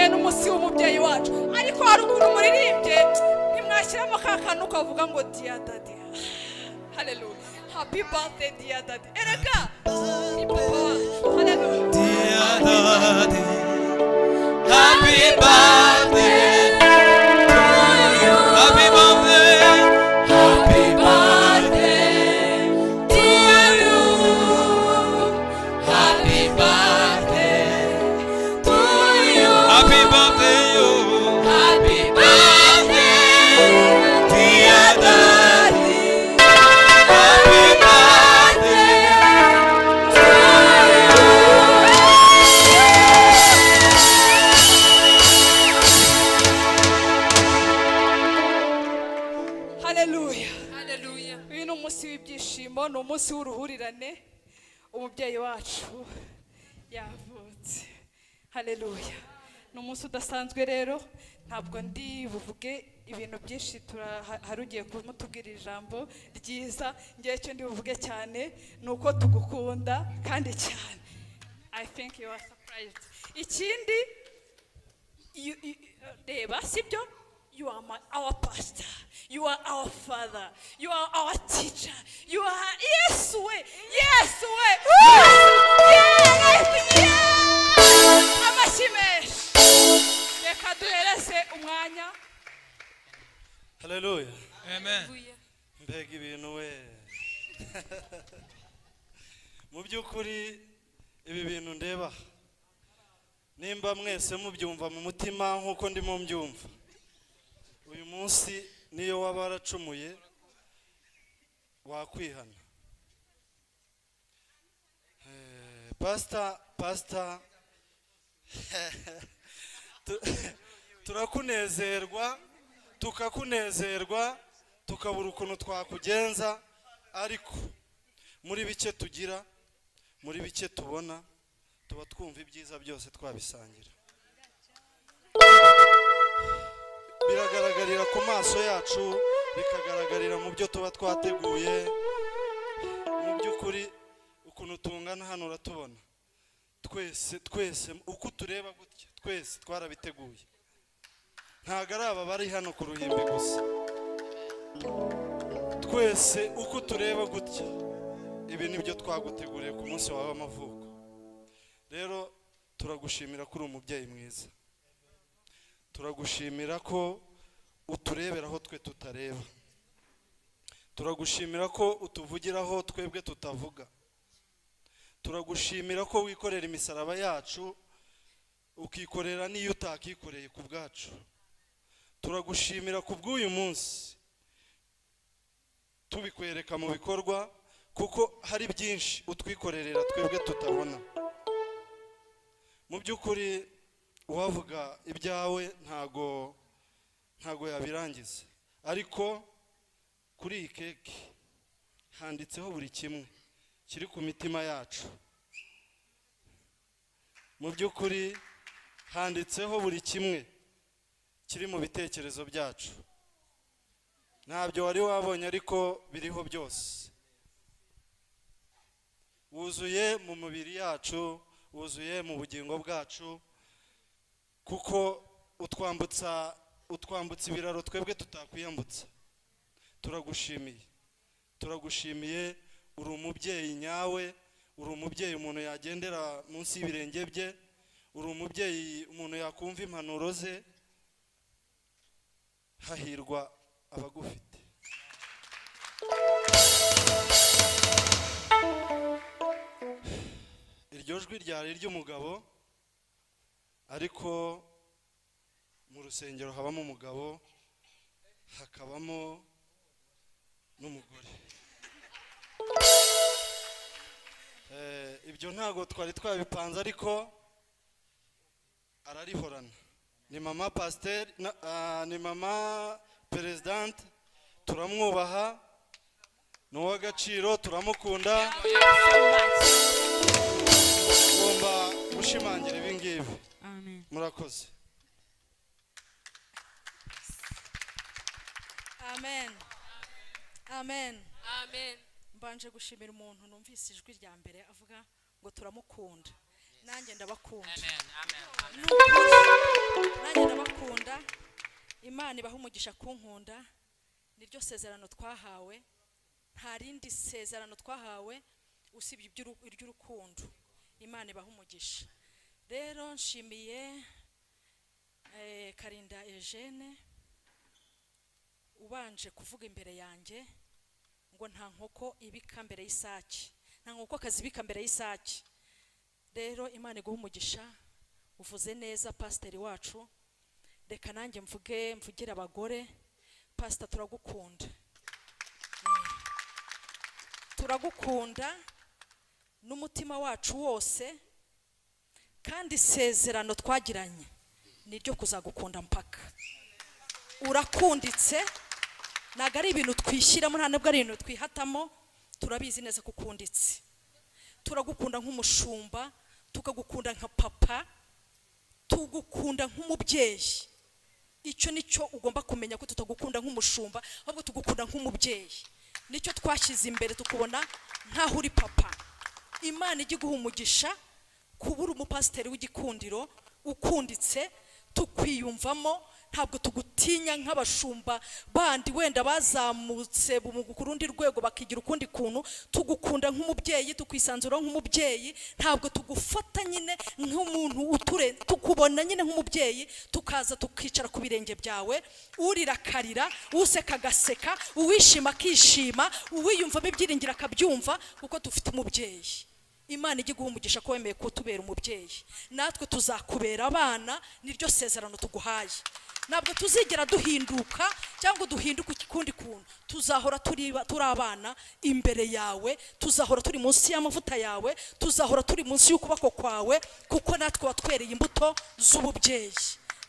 Uyu ni umunsi w'umubyeyi wacu, ariko hari ukuntu muririmbye ntimwashyiramo ka kantu ukavuga ngo dear daddy. Hallelujah. Happy birthday dear daddy. Erega ni papa wacu. Hallelujah. Dear daddy, happy birthday to you. Happy birthday, happy birthday dear you. Happy birthday to you. Happy birthday you. Happy birthday dear daddy. Happy birthday to you. Hallelujah. Hallelujah. Uyu ni umunsi w'ibyishimo, ni umunsi w'uruhurirane. Umubyeyi wacu yavutse. Hallelujah. Ni umunsi udasanzwe rero, ntabwo ndi buvuge ibintu byinshi, hari ugiye kumutubwira ijambo ryiza. Ngewe icyo ndi buvuge cyane ni uko tugukunda kandi cyane. I think you are surprised. Ikindi, reba sibyo? You are our pastor. You are our father. You are our teacher. You are yes way. Yes way. Yes. Yes. Amashyi menshi. Reka duhereze umwanya. Hallelujah. Amen. Mbega ibintu we. Mu by'ukuri ibi bintu ndeba, nimba mwese mubyumva mu mutima nk'uko ndimo mbyumva, uyu munsi niyo waba waracumuye wakwihana. Pastor turakunezerwa, tukakunezerwa, tukabura ukuntu twakugenza, ariko muri bike tugira, muri bike tubona, tuba twumva ibyiza byose twabisangira. Biragaragarira ku maso yacu, bikagaragarira mu byo tuba twateguye. Mu by'ukuri ukuntu tungana hano uratubona twese, twese uko tureba gutya, twese twarabiteguye. Ntabwo ari aba bari hano ku ruhimbi gusa, twese uko tureba gutya, ibi nibyo twaguteguriye ku munsi wawe w'amavuko. Rero turagushimira ko uri umubyeyi mwiza, turagushimira ko utureberaho twe tutareba, turagushimira ko utuvugiraho twebwe tutavuga, turagushimira ko wikorera imisaraba yacu, ukikorera n'iyo utakikoreye ku bwacu. Turagushimira ku bw'uyu munsi, tubikwereka mu bikorwa, kuko hari byinshi utwikorerera twebwe tutabona. Mu by'ukuri uwavuga ibyawe ntago yabirangiza, ariko kuri iyi keke handitseho buri kimwe kiri ku mitima yacu. Mu by'ukuri handitseho buri kimwe kiri mu bitekerezo byacu. Ntabyo wari wabonye ariko biriho byose. Wuzuye mu mubiri yacu, wuzuye mu bugingo bwacu, kuko utwambutsa ibiraro twebwe tutakwiyambutsa. Turagushimiye, turagushimiye. Uri umubyeyi nyawe, uri umubyeyi umuntu yagendera munsi y'ibirenge bye, uri umubyeyi umuntu yakumva impanuro ze. Hahirwa abagufite. Iryo jwi ryari ry'umugabo, ariko mu rusengero habamo umugabo, hakabamo n'umugore. Ibyo ntago twari twabipanze, ariko ararihorana. Ni mama pasteur, ni mama presidente, turamwubaha, ni uw'agaciro, turamukunda. Tugomba gushimangira ibi ngibi. Amen. Murakoze. Amen. Amen. Amen. Mbanje gushimira umuntu numvise ijwi rya mbere avuga ngo turamukunda. Nanjye ndabakunda. Amen. Amen. Ni ukuri. Imana ibaha umugisha kunkunda, niryo sezerano twahawe, nta rindi sezerano twahawe usibye iry'urukundo. Imana ibaha umugisha. Rero nshimiye Karinda Eugene ubanje kuvuga imbere yanjye ngo nta nkoko ibika mbere y'isake, nta nkoko kazibika mbere y'isake. Rero Imana iguha umugisha, uvuze neza pasiteri wacu. Reka nanjye mvuge, mvugire abagore. Pastor, turagukunda, turagukunda n'umutima wacu wose, kandi isezerano twagiranye niryo kuzagukunda mpaka. Urakunditse, ntabwo ari ibintu twishyiramo, nta nubwo ari ibintu twihatamo, turabizi neza ko ukunditse. Turagukunda nk'umushumba, tukagukunda nka papa, tugukunda nk'umubyeyi. Icyo nicyo ugomba kumenya, ko tutagukunda nk'umushumba, ahubwo tugukunda nk'umubyeyi. Nicyo twashyize imbere, tukubona nkaho uri papa. Imana ijye iguha umugisha kubura umupasiteri w'igikundiro ukunditse, tukwiyumvamo, ntabwo tugutinya nk'abashumba bandi wenda bazamutse ku rundi rwego bakigira ukundi kuntu. Tugukunda nk'umubyeyi, tukwisanzura nk'umubyeyi, ntabwo tugufata nyine nk'umuntu uture, tukubona nyine nk'umubyeyi, tukaza tukicara ku birenge byawe, urira akarira, useka agaseka, uwishima akishima, uwiyumvamo ibyiringiro akabyumva, kuko dufite umubyeyi. Imana ijye iguha umugisha ko wemeye kutubera umubyeyi, natwe tuzakubera abana, niryo sezerano tuguhaye. Ntabwo tuzigera duhinduka cyangwa duhinduke ukundi kuntu, tuzahora turi abana imbere yawe, tuzahora turi munsi y'amavuta yawe, tuzahora turi munsi y'ukuboko kwawe, kuko natwe watwereye imbuto z'ububyeyi.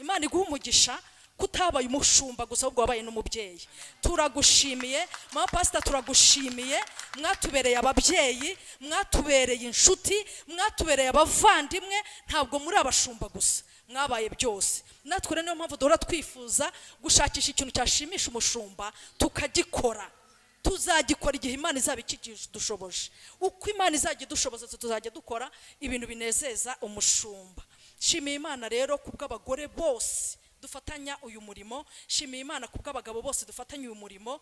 Imana iguha umugisha kutabaye umushumba gusa, ahubwo wabaye n'umubyeyi. Turagushimiye mama pastor, turagushimiye, mwatubereye ababyeyi, mwatubereye inshuti, mwatubereye abavandimwe, ntabwo muri abashumba gusa, mwabaye byose. Natwe rero niyo mpamvu duhora twifuza gushakisha ikintu cyashimisha umushumba tukagikora. Tuzagikora igihe Imana izaba ikidushoboje. Uko Imana izajya idushoboza, tuzajya dukora ibintu binezeza umushumba. Shimiye Imana rero kubw'abagore bose dufatanya uyu murimo, shimiye Imana kubw'abagabo bose dufatanya uyu murimo.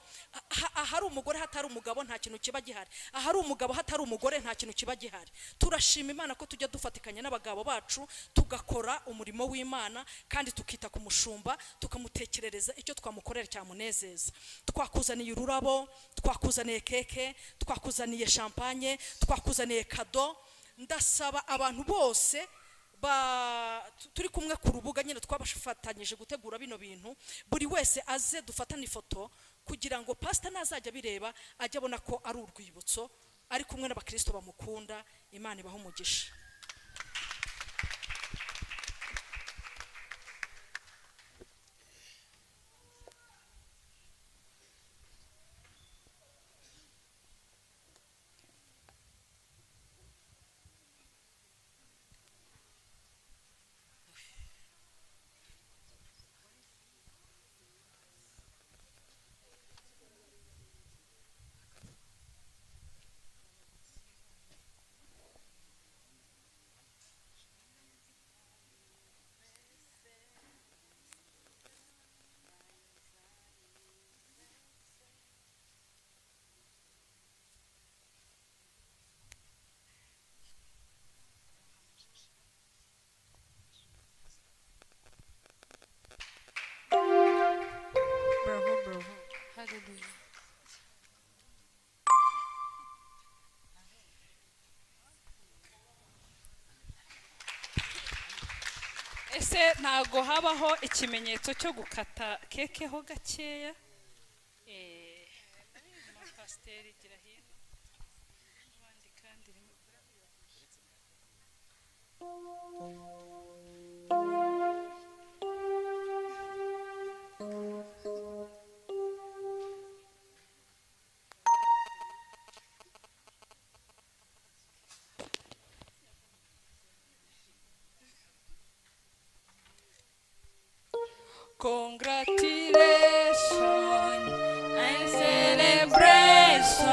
Ahari umugore hatari umugabo nta kintu kiba gihari, ahari umugabo hatari umugore nta kintu kiba gihari. Turashima Imana ko tujya dufatikanya n'abagabo bacu tugakora umurimo w'Imana, kandi tukita ku mushumba, tukamutekerereza icyo twamukorera cyamunezeza. Twakuzaniye ururabo, twakuzaniye keke, twakuzaniye champagne, twakuzaniye kado. Ndasaba abantu bose turi kumwe ku rubuga nyine twabashafatanyije gutegura bino bintu, buri wese aze dufatane ifoto kugira ngo pastor nazajya bireba ajye abona ko ari urwibutso ari kumwe n'abakristo bamukunda. Imana ibahe umugisha. Ese ntago habaho ikimenyetso cyo gukata keke ho gakeya? Pasiteri gira hino, abandi kandi Congratulations and celebration.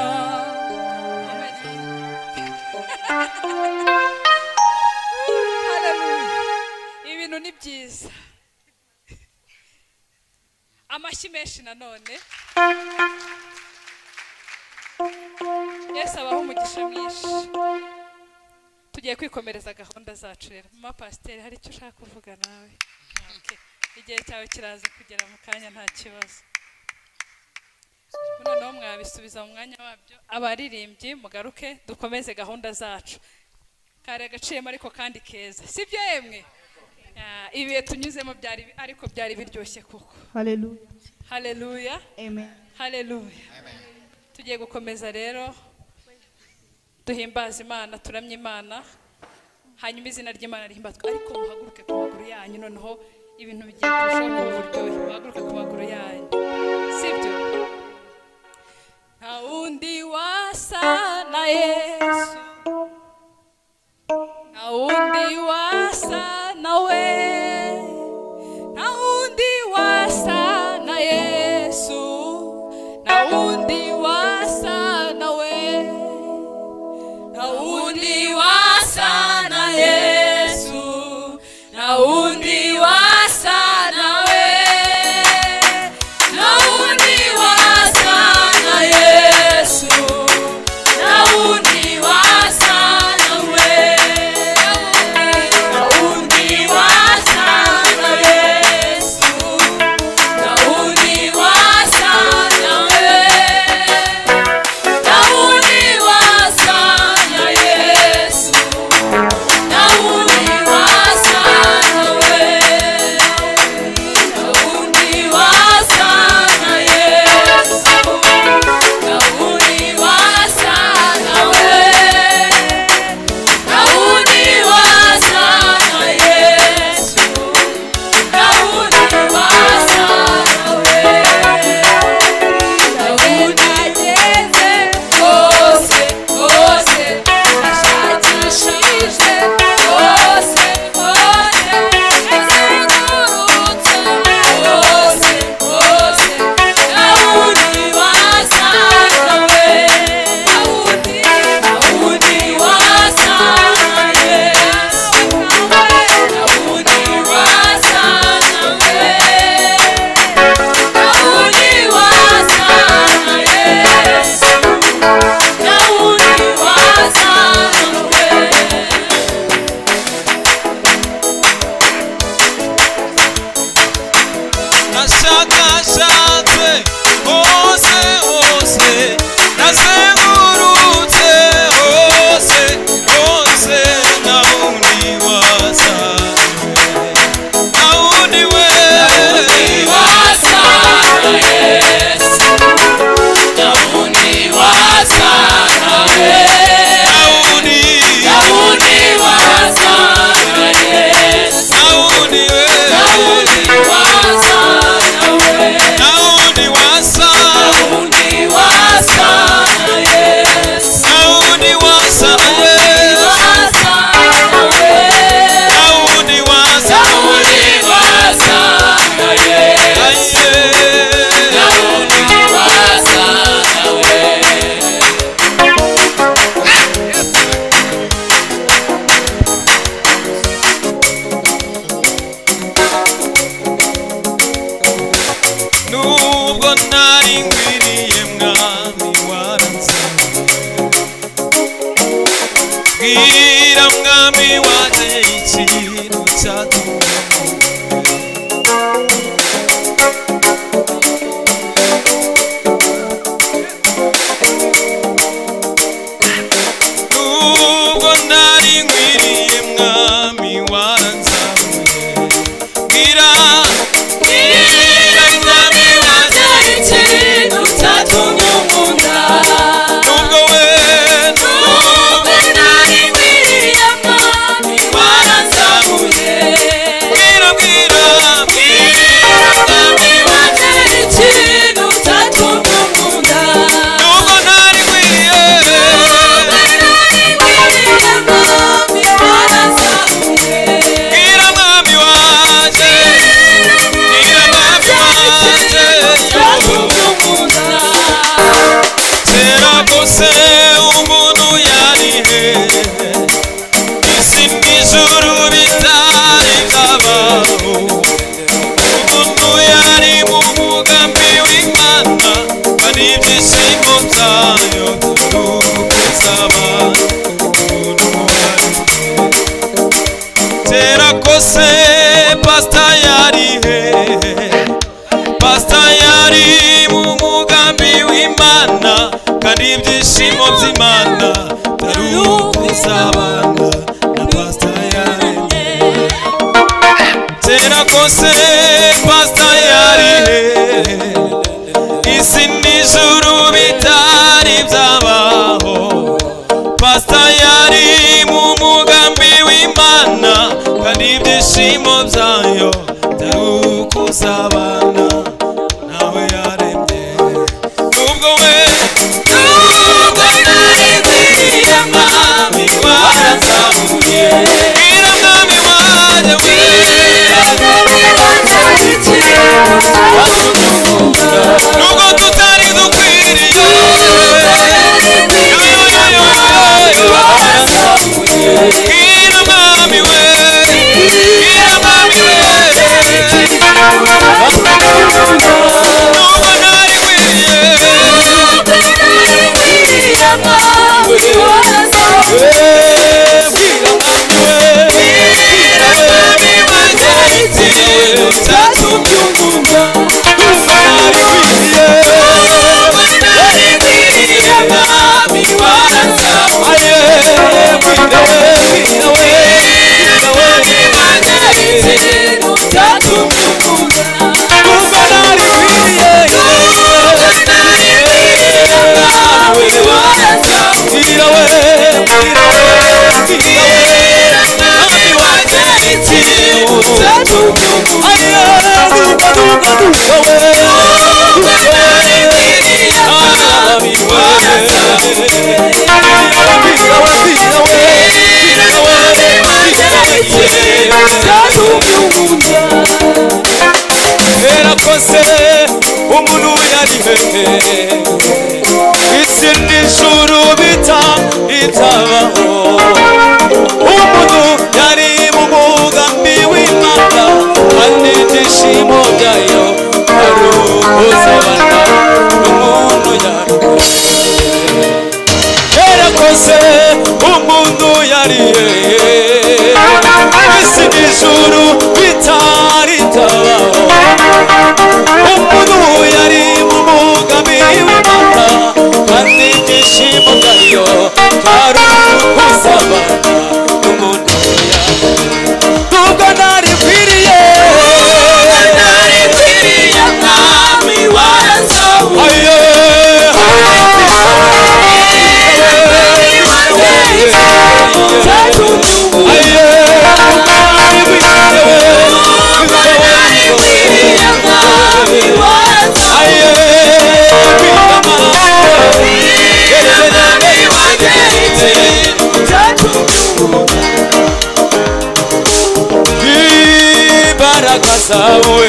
Hallelujah. Ibintu ni byiza. Amashyi menshi nanone. Yesu abaha umugisha mwinshi. Tugiye kwikomereza gahunda zacu rero. Mama pasiteri, hari icyo ushaka kuvuga nawe? Okay. Igihe cyawe kiraza kugera mu kanya, nta kibazo. Noneho mwabisubiza mu mwanya wabyo. Abaririmbyi mugaruke dukomeze gahunda zacu. Kare agaciyemo ariko kandi keza, sibyo yemwe? Ibihe tunyuzemo byari ariko byari biryoshye koko. Hallelujah. Haleluya. Amen. Haleluya. Tugiye gukomeza rero duhimbaza Imana, turamye Imana, hanyuma izina ry'Imana rihimbazwe. Ariko muhaguruke ku maguru yanyu, noneho ibintu bigiye kurushaho kuba uburyohe. Muhaguruke ku maguru yanyu, sibyo? Nta wundi wasa na Yesu, nta wundi wasa nawe, nta wundi wasa na Yesu, nta wundi wasa nawe, nta wundi wasa na Yesu, nta wundi wasa nawe, nta wundi wasa na Yesu, nta wundi wasa nawe, nta wundi wasa na Yesu, nta wundi wasa nawe, nta wundi wasa na Yesu, nta wundi wasa nawe, nta wundi wasa na Yesu, nta wundi wasa nawe, nta wundi wasa na Yesu, nta wundi wasa nawe. Ndageze hose hose, nashakishije hose hose, nazengurutse hose hose, nta wundi wasa nawe, nta wundi, nta wundi wasa na Yesu, nta wundi wasa nawe, nta wundi wasa na Yesu, nta wundi wasa nawe. Nashakashatse hose hose, nazengurutse hose hose, nta wundi wasa, nta wundi we, Wasa na Yesu, nta wundi wasa nawe, nta wundi, nta wundi wasa na Yesu, nta wundi we, nta wundi wasa nawe, nta wundi wasa, nta wundi wasa na Yesu, nta wundi wasa na Yesu, wasa nawe, nta wundi wasa, nta wundi wasa na Yesu, nta wundi wasa nawe. Nubwo ntari nkwiriye mwami waransanze, bwira mwami wanjye ikintu cyatumye nubwo ntari nkwiriye mwami waransanze, bwira Bwira mwami wanjye ikintu Yari mu mugambi w'Imana kandi ibyishimo by'Imana byari ukuzabana na Pastor yaremye. Kera kose Pastor yari he, isi n'ijuru bitari byabaho. Pastor yari mu mugambi w'Imana kandi ibyishimo byayo byari ukuzabana nawe yaremye. Nubwo we nubwo nari nkwiriye mwami waranzamuye, bwira mwami wanjye nubwo tutari dukwiriye, bwira mwami we, bwira mwami we, nubwo ntari nkwiriye, bwira mwami wanjye ikintu cyatumye unkunda, nubwo ntari nkwiriye, nari nkwiriye mwami waranzamuye, bwira mwami wanjye ikintu cyatumye unkunda, nubwo ntari nkwiriye, nari nkwiriye mwami waranzamuye, mwami wanjye ikintu cyatumye unkunda, Kose umuntu yari hehe, isi n'ijuru bitabaho. Umuntu yari mu mugambi w'Imana kandi ibyishimo byayo ari ukuzabana n'umuntu yari. Kera kose umuntu yari hehe, isi n'ijuru bitari byabaho. Umuntu yari mu mugambi w'Imana kandi ibyishimo byayo byari ukuzabana n'umuntu yari. Nubwo ntari nkwiriye, Nari nkwiriye mwami waranzamuye, aye, aye, nari nkwiriye mwami waranzamuye, aye, mwami wanjye ikintu cyatumye unkunda. imbaraga zawe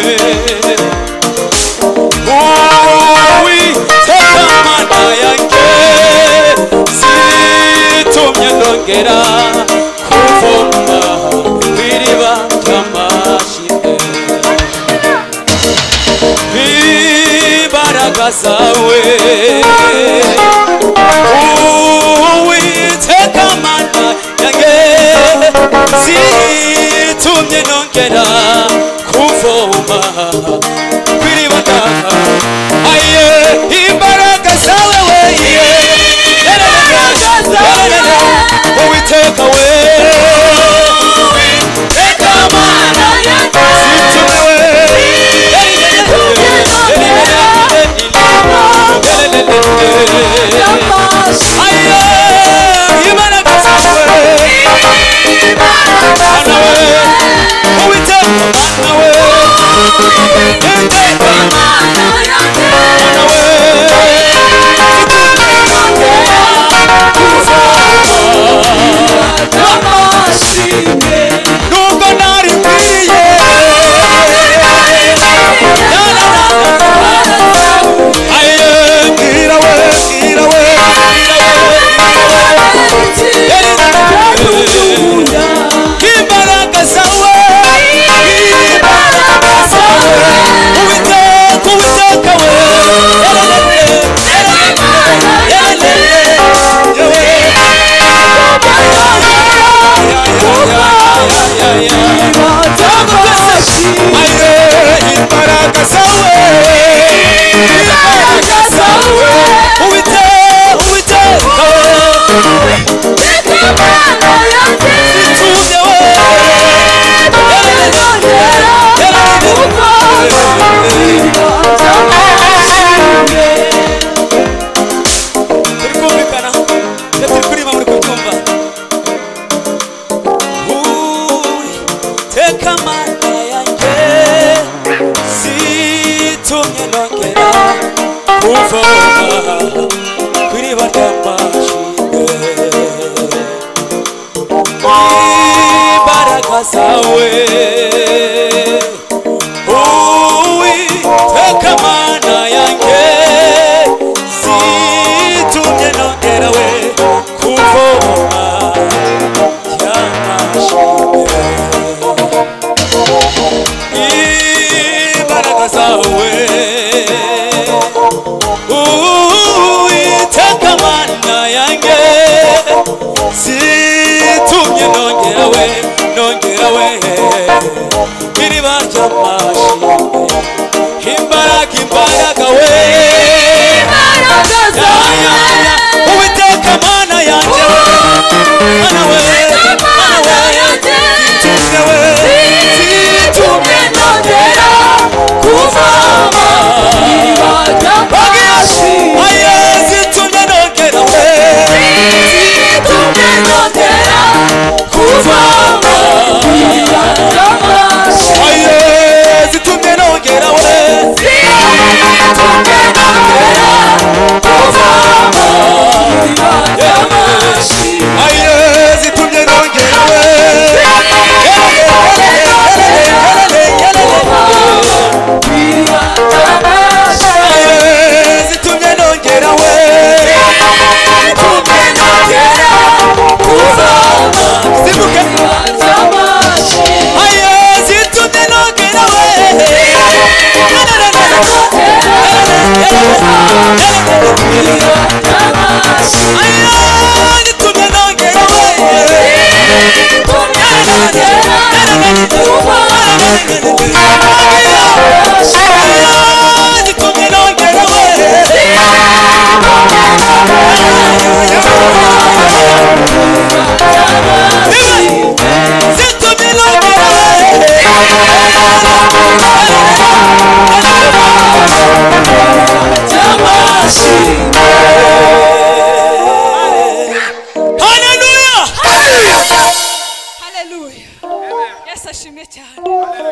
Uwiteka Mana yanjye zitumye ndongera kuvoma ku iriba ry'amashimwe. Imbaraga zawe Uwiteka Mana yanjye zitumye nongera kuvoma ku iriba aye, imbaraga zawe we, Uwiteka we, Uwiteka Mana Yanjye zitumye we, aye, imbaraga zawe Uwiteka Imbaraga zawe Uwiteka Mana yanjye zitumye nongera we nongera we iriba ry'amashimwe imbaraga imbaraga we Imbaraga zawe Uwiteka Mana yanjye Mana we Mana we zitumye we zitumye nongera kuvoma iriba ry'amashimwe Aye zitumye nongera we zitumye nongera kuvoma iriba ry'amashimwe Aye zitumye nongera we zitumye nongera kuvoma iriba ry'amashimwe Aye zitumye nongera we iriba ry'amashimwe Aye zitumye nongera we zitumye nongera kuvoma Zimuke iriba ry'amashimwe Aye zitumye nongera we iriba ry'amashimwe Aye zitumye nongera we zitumye nongera kuvoma Aye zitumye nongera we Zitumye nongera we Hallelujah Haleluya. Yesu ashimwe cyane.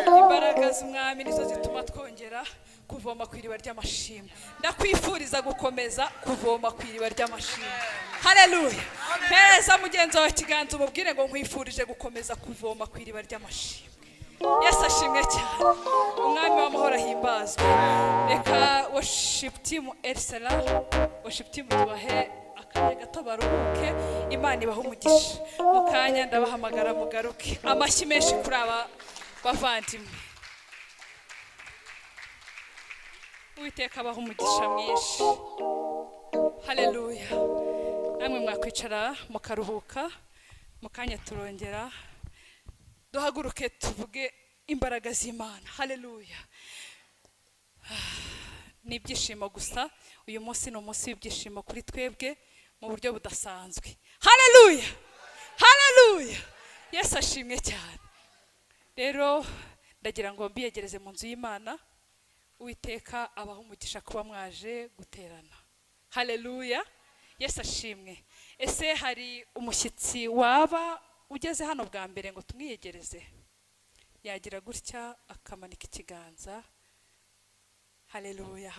Imbaraga z'umwami nizo zituma twongera kuvoma ku iriba ry'amashimwe. Ndakwifuriza gukomeza kuvoma ku iriba ry'amashimwe. Haleluya. Mpereza mugenzi wawe ikiganza umubwire ngo nkwifurije gukomeza kuvoma ku iriba ry'amashimwe. Yesu ashimwe cyane. Umwami w'amahoro ahimbazwe. Reka worship team Ersela, worship team tubahe akanya gato baruhuke, Imana ibahe umugisha. Mu kanya ndabahamagara mugaruke. Amashyi menshi kuri aba bavandimwe. Uwiteka abahe umugisha mwinshi. Haleluya. Namwe mwakwicara mukaruhuka, mu kanya turongera duhaguruke tuvuge imbaraga z'Imana. Haleluya. Ni ibyishimo gusa, uyu munsi ni umunsi w'ibyishimo kuri twebwe mu buryo budasanzwe. Haleluya. Haleluya. Yesu ashimwe cyane. Rero ndagira ngo mbiyegereze mu nzu y'Imana. Uwiteka abaha umugisha kuba mwaje guterana. Haleluya. Yesu ashimwe. Ese hari umushyitsi waba ugeze hano bwa mbere ngo tumwiyegereze? Yagira gutya akamanika ikiganza. Haleluya.